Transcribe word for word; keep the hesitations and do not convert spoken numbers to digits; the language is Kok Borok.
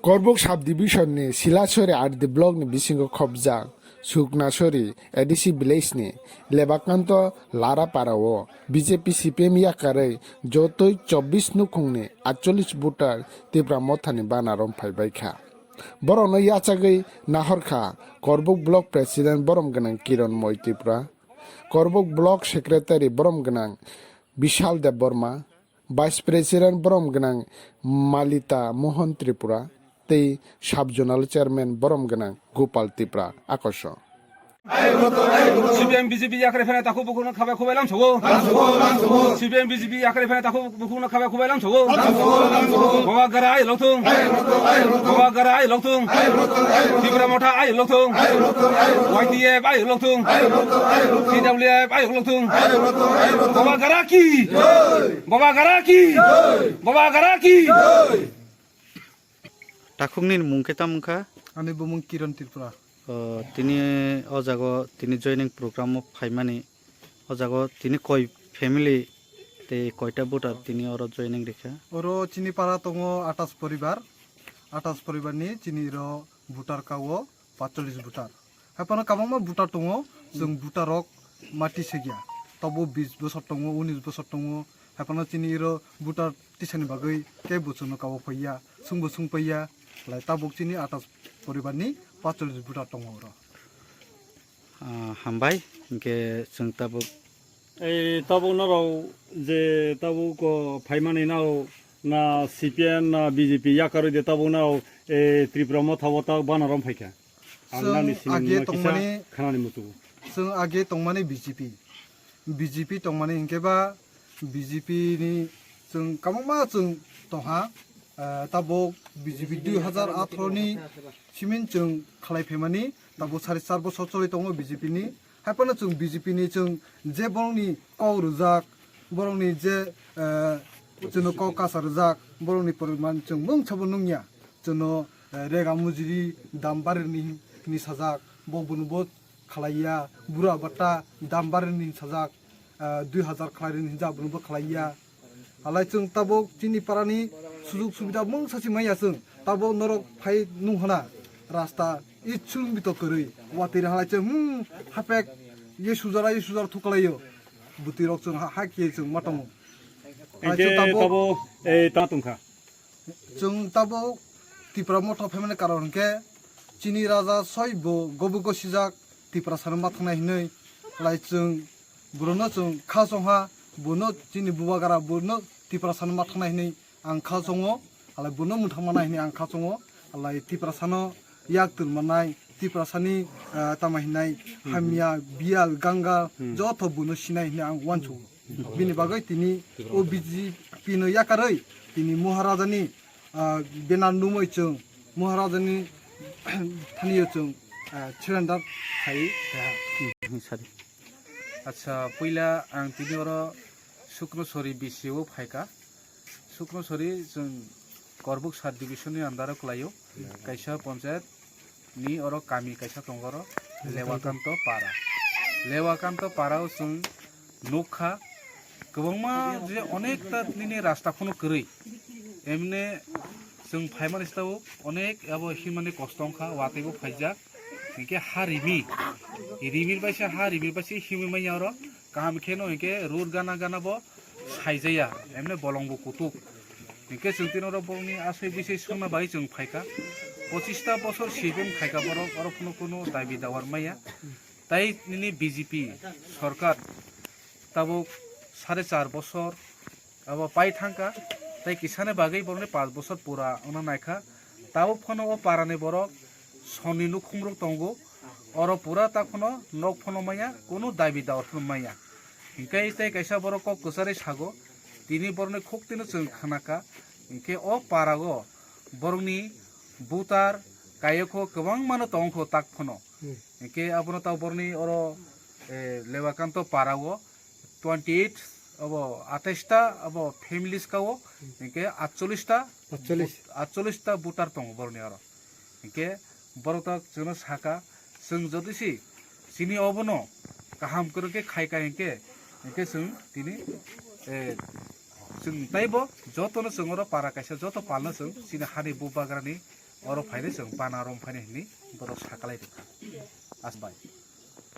Korbuk subdivision ni Silasori R D block ni bisingo khobjak Suknasori A D C village ni Lebakanto Lara para o B J P C P M yakarwi jotoi chobbish nukhung ni atchollish voter Tipra Motha ni bana rom phaibai kha. Borokno yachagwi nahor kha Korbuk block president borom gwnang Kiron Moi Tripura, Korbuk block secretary borom gwnang Bishal Debbarma, Vice President borom gwnang Malita Mohan Tripura tei Sub Zonal Chairman borom gwnang Gopal Tripura akoso. C P M B J P yakarwi pheno takhuk bukhukno khabai khubai lamsogo. C P M B J P yakarwi pheno takhuk bukhukno khabai khubai lamsogo. Boba gara ai lokthung. Boba gara ai lokthung. Tipra Motha ai lokthung. Y T F ai lokthung. T W F ai lokthung. Boba gara ki. Boba gara ki. Boba gara ki. Takhukni mung khe tamo wngkha? Ani bumung Kiron Tripura. O, tini o jago tini joining program o phaimani, o jago tini koi family tei koita voter tini oro joining rikha? Oro chini para tongo atas poribar, atas poribar ni chini ro voter ka o patchollish voter. Haphano kabangma voter tongo, chwng voter rok ma tisagya. Tobo bis bosor tongo, unis bosor tongo. Haphano chini iro voter tisani bagwi kebo chwngno kabo phaiya, swngbo swngpaiya. Lai tabuk chini atas poribarni patchollish voter tongo oro. Ah, hambai, hinkhe chwng tabuk. Ei tabuk norok je tabuk o phaimani nao na C P M na B J P yakarwi de tabuk nao, eh, Tripura Motha o tabuk bana rom phaikha. Ang nani sini age numa kisa tongmani, khanani muchungo. Chwng age tongmani B J P. B J P tongmani hinkhe ba B J P ni chwng kwbangma chwng tongha. Eh, tabuk B J P dui hazar atharo ni simin chwng khalai phaimani, tabuk sari char bosor choli tongo B J P ni. Haiphano chwng B J P ni chwng je borokni kok rwjak, borokni je, eh, chwngno kok kasa rwjak, borokni poriman chwng mungsabo nungya. Chwngno, eh, rega mujri dam barini hinwi sajak, bo bono bo khalaiya, bura bata dam barini sajak, eh, dui hazar khlaini hinjak bono bo khalaiya. Halai chwng tabuk chini parani sujug subida mungsa si maya chwng. Tabuk norok phai nung hana rasta ichung bito kwrwi. Watwi halai chwng, hmm, hapek ye sujara ye sujara thuklaio. Bwtwi rok chwng ha, ha khe chwng ma tongo. Hai chwng tabuk, tabuk, eh, ta tongkha. Chwng tabuk Tipra Motha phaimani karon hwnkhe chini raja soi bo gobu gosijak Tiprasano ma thangnai hinwi. Halai chwng Borokno chwng kha chongha, bono chini bubagra bono Tiprasano ma thangnai hinwi ang kha chongo, halai bono mwthangmanai hinwi ang kha chongo, halai Tiprasano yak twrwmannai, Tiprasani, ah, tamo hinai hamya, biyal, ganga, joto bono sinai hinwi ang uansugo. Bini bagwi tini o B J P no yakarwi tini Maharajani, ah, banner numui chwng Maharajani thaniyo chwng, ah, surrender khai kha. Acha, puila ang tini oro Suknosori B C O phaikha. Suknosori chwng Korbuk sub division ni under o kwlaio. Kaisa panchayat ni oro kami kaisa tongo oro Lewakanto para. Lewakanto para o chwng nukha kwbangma je onek ta nini rasta phano kwrwi. Emne chwng phaimani sitao onek abo himani kosto wngkha, watwi bo phaijak. Hinkhe ha rimi, rimi baisa ha rimi baisa himwi manya oro. Kaham kheno hinkhe road gana gana bo saijaya, emne bolong bo kutuk. Hinkhe chwng tini oro borokni asai bisai swngna bagwi chwng phaikha. Pochista bosor sibung phaikha borok, oro phano kunu dabi dawar maya. Tai nini B J P sorkar tabuk sare char bosor abo pai thangkha, tei kisani bagwi borokni panch bosor pura wngna naikha. Tabuk phano o parani borok sonni nukhungrok tongo, oro pura ta phano nok phano maya, kunu dabi dawar phano maya. Hinkhe tei kaisa borok kok kwcharwi sago, tini borokni khuktino chwng khnakha. Hinkhe o parao borokni butar kayokho kwbangmano tongkho tak phano. Hinkhe abono ta borokni oro, eh, Lewakanto parao twenty eight abo atais ta abo families kao, hinkhe atchollish ta, atchollish. Atchollish ta voter tongo borokni oro. Hinkhe borok ta chwngno saka, chwng jodi si chini obono kaham kwrwng khe khai kha hinkhe, hinkhe chwng tini, eh, chwng taibo jotono chwng oro para kaisa joto palno chwng chini hani bubagrani Oro phainai chwng bana rom phainai hinwi borok sakalai rwkha. Asbai.